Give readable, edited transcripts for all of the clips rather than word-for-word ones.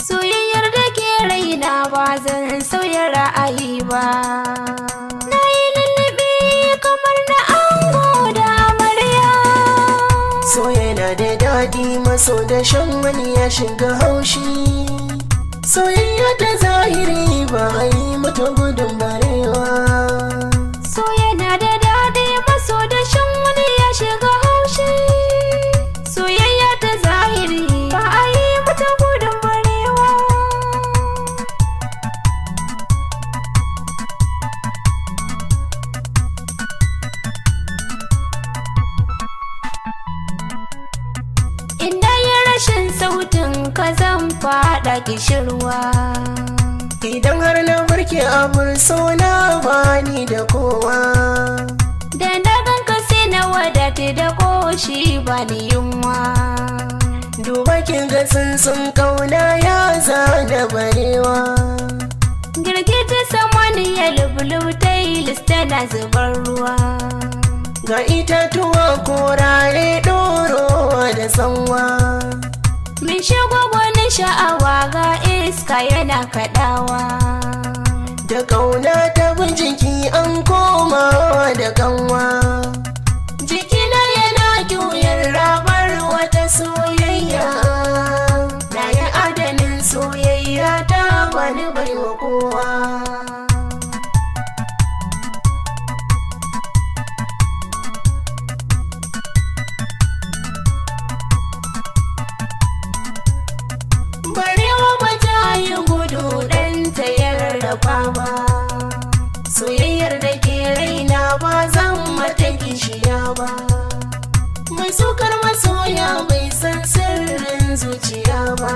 Soyayyar da ke raina ba zan sauya ra'ayi ba. Na yi lullubi kamar na ango da amarya. So yana da daɗi, maso da shan wani ya shiga haushi. Soyayya ta zahiri ba a yi mata gudun barewa. So yana da daɗi, maso da shan wani ya shiga haushi. Soyayya ta zahiri ba a yi mata gudun barewa. Inda yi rashin sautin ka zan faɗa kishirwa. Idan har na barke abun so na bani da kowa. Da na ganka sai na wadata da koshi ba ni yunwa. Duba kin ga tsuntsun kauna ya zana barewa. Girgita samaniya lubulu tailis tana zubar ruwa. Ga itatuwa koraye ɗorowa da tsanwa. Min shigo gwanin sha'awa ga iska yana kaɗawa. Da kauna ta bin jiki an komawa da kanwa. Jikina yana juyar rabar wata soyayya. Na yi adanin soyayya ta bani baiwa kowa. Barewa ba ta yi gudu ɗanta ya rarrafa ba. Soyayyar da ke raina ba zan mata kishiya ba. Mai sukar masoya bai san sirrin zuciya ba.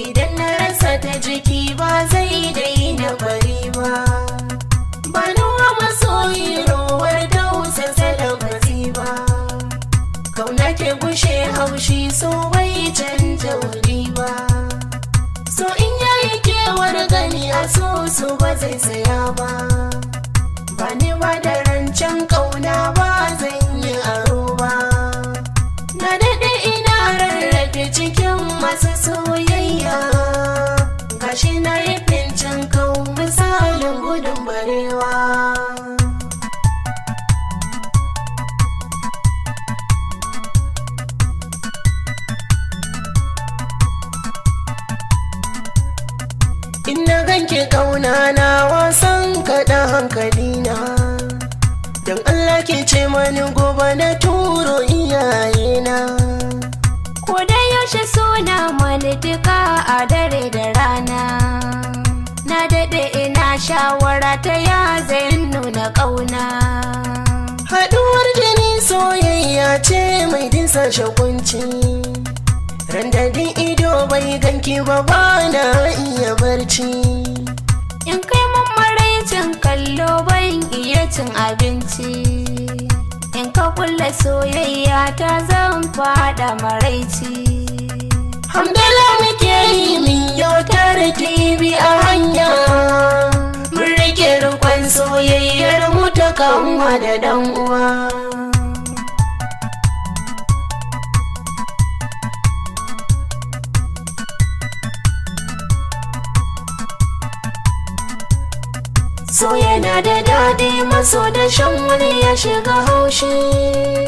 Idan na rasa ta jiki ba zai daina bari ba. Ba nawa masoyi rowar dausa salafazi ba. Kauna ke gushe haushi, so bai canja wuri ba. So in yayi kewar gani a so so ba zai saya ba. Ba ni ba da rancen kauna ba zan yi aro ba. Na daɗe ina rarrafe cikin masu soyayya. Gashi na yi fincin kau misalin gudun barewa. In na ganke kauna na wasan kaɗa hankalina. Don Allah ke ce mani gobe na turo iyayena. Ko da yaushe suna mani duka a dare da rana. Na daɗe ina shawara ta ya zai nuna ƙauna. Haɗuwar jini soyayya ce mai dinsa shakunci. Randadin ido bai ganki ba ba na iya barci. In kai mun maraicin kallo ban iya cin abinci. In ka kulle soyayya ta zan fada maraici. Hamdala muke yi min yautar TV a hanya. Mun rike rukun soyayyar mu ta kanwa da dan uwa. So yana da daɗi, maso da shan wani ya shiga haushi.